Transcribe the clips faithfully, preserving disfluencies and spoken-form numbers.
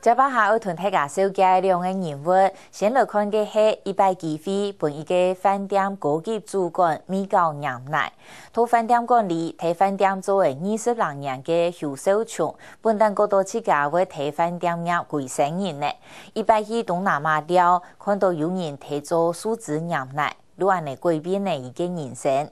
這擺下愛同大家紹介兩個人物，先來看个係一擺機會分一個飯店高級主管米糕染泥。到飯店管理，在飯店做了二十零年个邱少松，本旦覺著自家會在飯店業歸生人呢。一擺去東南亞尞，看著有人在做樹枝染泥， 就恁呢改變了佢个人生。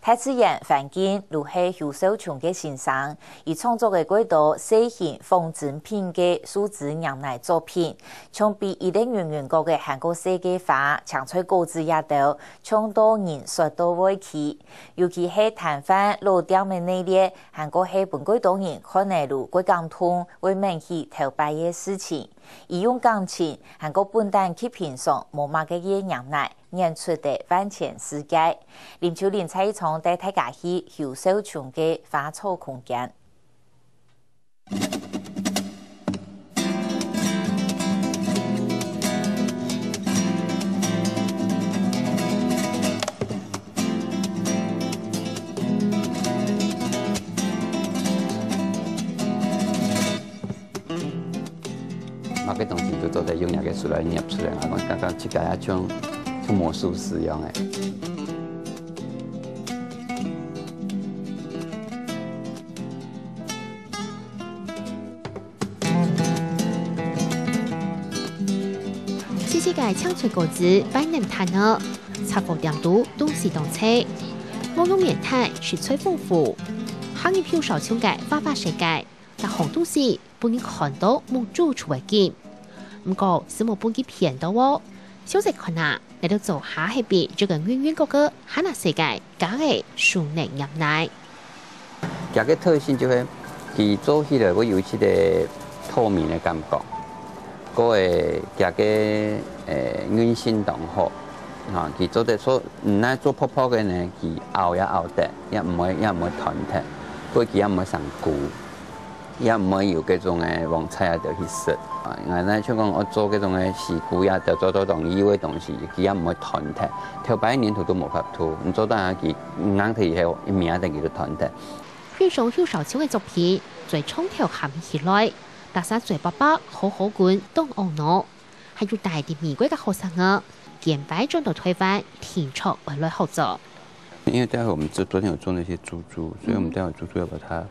大自然環境就係邱少松个心聲，佢創作个幾多細型仿真品个樹枝染泥作品，像比一粒圓圓角个還過細个花，青菜果子這兜，像到人說到會去。尤其係攤販老店个內列，還過係分幾多人看了就會感動，會愐起頭擺个事情。佢用感情，還過本旦佢平常無麼个愛染泥， 染出个萬千世界。林秋玲在現場帶大家去邱少松个花草空間。 麼个東西都做得用這个手來捏出來，𠊎講感覺自家也像，像魔術師一樣誒。 細細个青菜果子，擺等攤哦，雜貨店肚東西當齊，無用面攤，食材豐富。行入邱少松个花花世界，逐項東西分人看著目珠就會金。毋過，係無分佢騙著哦。詳細看啊， 來到灶下係比這個圓圓角个還較細个假个樹泥染泥。佢个特性就係，佢做起來會有一息个透明个感覺，過會佢个，誒，韌性當好。啊，佢做得做，毋愛做薄薄个呢，佢拗也拗得，也毋會，也毋會斷忒，過佢也毋會生菇。 也毋會有該種个黃菜啊，就去食。啊，𠊎呢，像講愛做該種个西菇啊，就做做當幼个東西，佢也毋會斷忒。頭擺个黏土都無法度，你做到啊，佢硬忒以後，一暝等佢就斷忒。欣賞邱少松个作品，嘴長條含起來，逐儕嘴擘擘，好好滾，當懊惱。 還有帶在美國个學生啊，見擺轉到臺灣，定著會來學做。因為待會我們做，昨天有做那些珠珠，所以我們待會珠珠要把它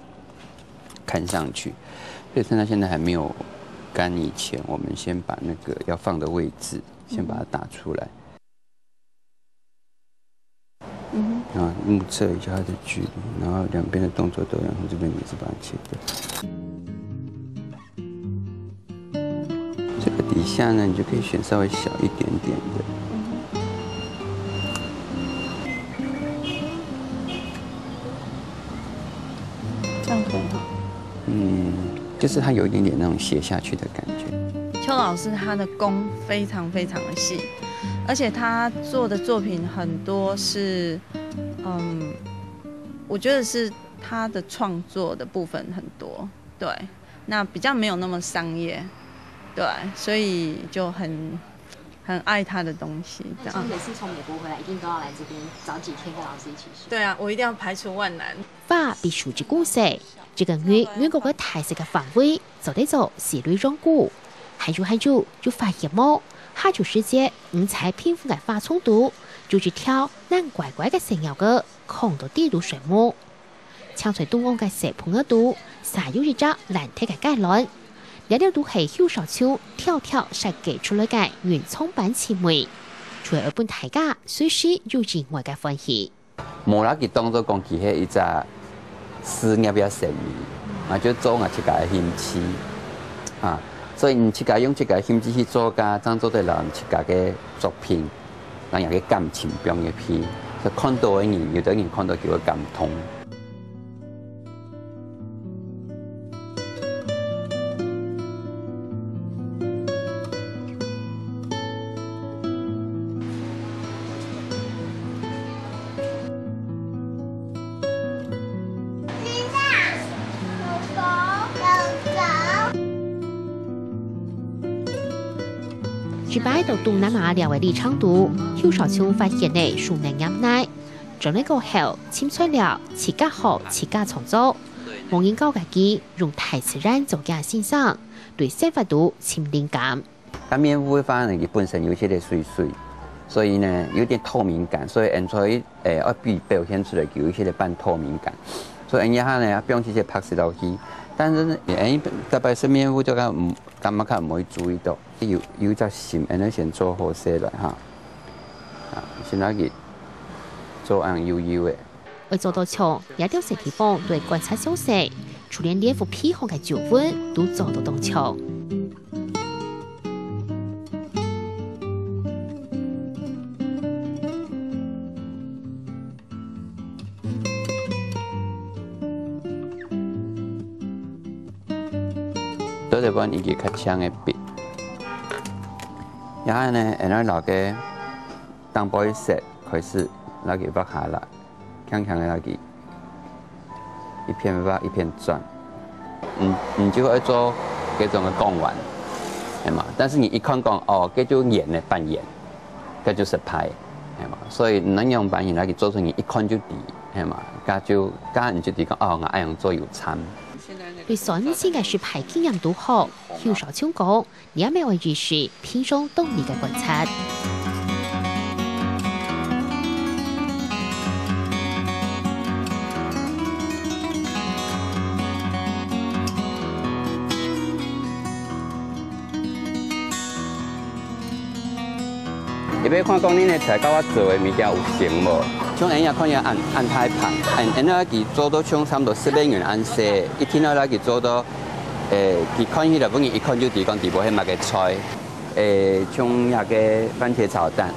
看上去。所以趁它現在還沒有乾以前，我們先把那個要放的位置先把它打出來。 嗯哼。啊，目測一下它的距離，然後兩邊的動作都一樣，從這邊也是把它切掉。這個底下呢，你就可以選稍微小一點點的。嗯哼。這樣可以嗎？嗯，就是它有一點點那種斜下去的感覺。邱老師他的工非常非常的細，而且他做的作品很多是，嗯，我覺得是他的創作的部分很多，對，那比較沒有那麼商業，對，所以就很，很愛他的東西，這樣。他說每次從美國回來，一定都要來這邊找幾天跟老師一起學。對啊，我一定要排除萬難。花比樹枝高細，這個圓圓角个大細个範圍，做得做四類用具。還有還有，有發現無？下晝時節，你在屏風个花叢肚，有一條懶乖乖个細鳥仔，囥到底肚睡目。青菜中央个細盆仔肚，煞有一隻爛忒个雞卵。這兜都係邱少松挑挑設計出來个原創版趣味，就係愛分大家隨時有意外个歡喜。 無啦，佢當作講佢係一隻事業个生意，啊，就做𠊎自家个興趣，啊，所以你自家用自家个興趣去做个，正做得摎你自家个作品，摎人个感情放入去，所以看到个人，有个人看到就會感動。 一擺到東南亞尞个旅程肚，邱少松發現了樹泥染泥，轉來過後，尋材料，自家學，自家創作。無人教个佢用大自然做佢个先生，對生活肚尋靈感。該麵糊个話呢，佢本身有一些个水水，所以呢，有點透明感，所以恁樣，誒，愛比表現出來有一些个半透明感。所以恁樣下呢，愛放一些白色落去，但是呢，誒，大概係麵糊就較毋，感覺較毋會注意到。有，有隻心，恁樣先做好勢來哈。啊，先來去做恁幼幼个。 愛做到像這兜細地方都會觀察詳細，就連連副皮項个皺紋都做到當像。做得換一支較長个筆，然後呢，然後拿个頂背色開始，拿佢畫下來。 輕輕个來去，一片畫一片轉。嗯，你就愛做這種个講完，係嘛？但是你一看講，哦，這就圓个半圓，這就係派，係嘛？所以你仰般形來去做出你一看就知，係嘛？該就，該你就知講，哦，𠊎恁樣做有參。對酸性个食派經驗都好，邱少聰講， 這乜愛意識平常當利个觀察。你愛看講你个菜佮我做个物件有成無？像恁樣看起來恁，恁大盤，恁，恁樣佢做到像差不多十個人恁細，一定愛來去做到 誒，佢看起來，本人一看就知講底部係麼个菜。誒，像那個番茄炒蛋，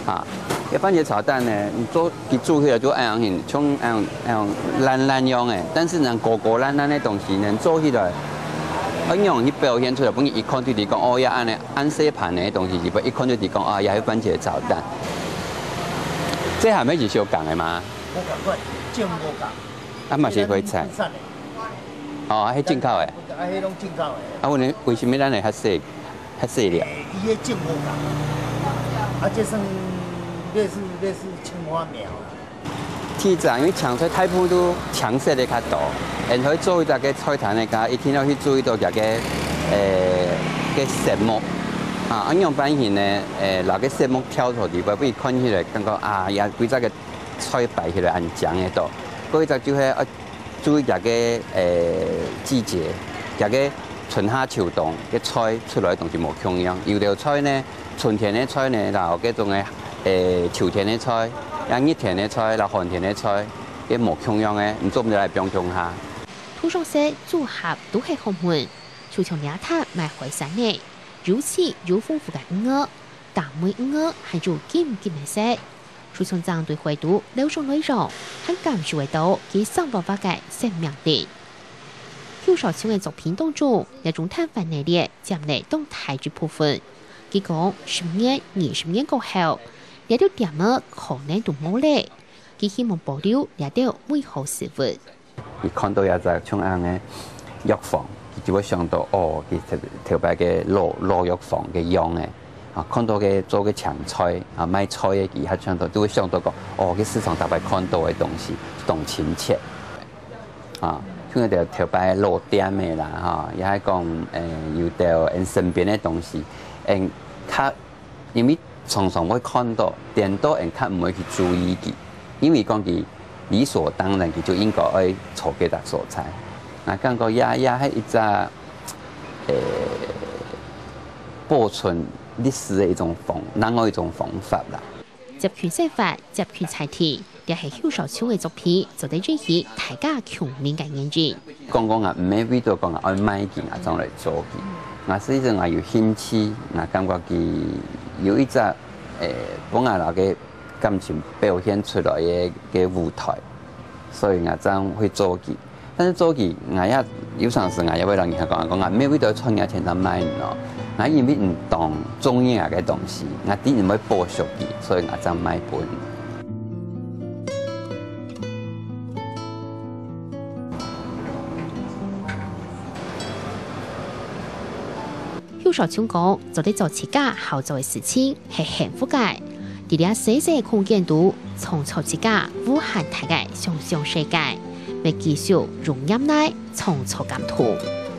啊，這番茄炒蛋呢，你做，佢煮起來就恁樣形，像恁樣，恁樣爛爛樣誒，但是呢，膏膏爛爛个東西呢，做起來，恁樣去表現出來，本人一看就知講，哦，也恁呢，恁細盤个東西，一看就知講，啊，也係番茄炒蛋。這還係燒港个嗎？無仝款，正無仝。啊，嘛係花菜。哦，啊，係進口个。 啊，彼攏進口个。啊，阮為，為什麼咱會較細，較細粒？伊彼種無仝，啊，這算類似，類似青花苗啦。鐵棧，因為青菜大部分都青色个較多，然後做一隻个菜單个，一定愛去注意到這个，誒，个色目。啊，恁樣版型呢，誒，拿个色目挑出來，會看起來感覺啊，也規隻个菜擺起來恁靚个都。過一隻就係，啊， 注意這个，誒，季節，這个春夏秋冬个菜出來个東西無共樣。有兜菜呢，春天个菜呢，然後這種个，誒，秋天个菜，啊，熱天个菜，然後寒天个菜，也無共樣个，你做毋得來放共下。土上色組合都係學問，就像這攤賣海產个，有鮮有豐富个魚仔， 大尾魚仔還有金金个色。就算正對海肚撈上來用，還感受會到佢生活化个生命力。邱少聰个作品當中，這種攤販个力佔了當大一部分。佢講，十年、二十年過後，這兜店仔可能都無了，佢希望保留這兜美好事物。 佢看到這隻像恁樣个藥房，佢就會想到，哦，佢頭，頭擺个老，老藥房个樣仔。啊，看到个做个青菜，啊，賣菜个，佢還想到，就會想到講，哦，該市場頭擺看到个東西，當親切。啊，像該頭，頭擺老店个啦，哈，也係講，誒，有兜𠊎身邊个東西，𠊎較 因為常常會看到，顛倒𠊎較毋會去注意佢，因為講佢理所當然，佢就應該愛坐該搭所在。𠊎感覺也，也係一隻，誒，保存歷史个一種方，另外一種方法啦。接近生活，接近在地， 這係邱少聰个作品，做得引起大家共鳴个原因。講講啊，毋係為著講啊，愛賣佢啊，正來做佢。啊，實際上啊，有興趣，啊，感覺佢有一隻，誒，分𠊎拿个感情表現出來个，个舞台，所以啊，正會做佢。 但是做佢，𠊎也有常時𠊎也會摎人家講，講𠊎毋係為著賺若錢正賣哦，𠊎因為毋當中意𠊎个東西，𠊎知毋會保惜佢，所以𠊎正賣分。邱少聰講，做得做自家好做个事情， 係幸福个。在這細細个空間肚，創造自家無限大个想像世界，會繼續用忍耐創造感動。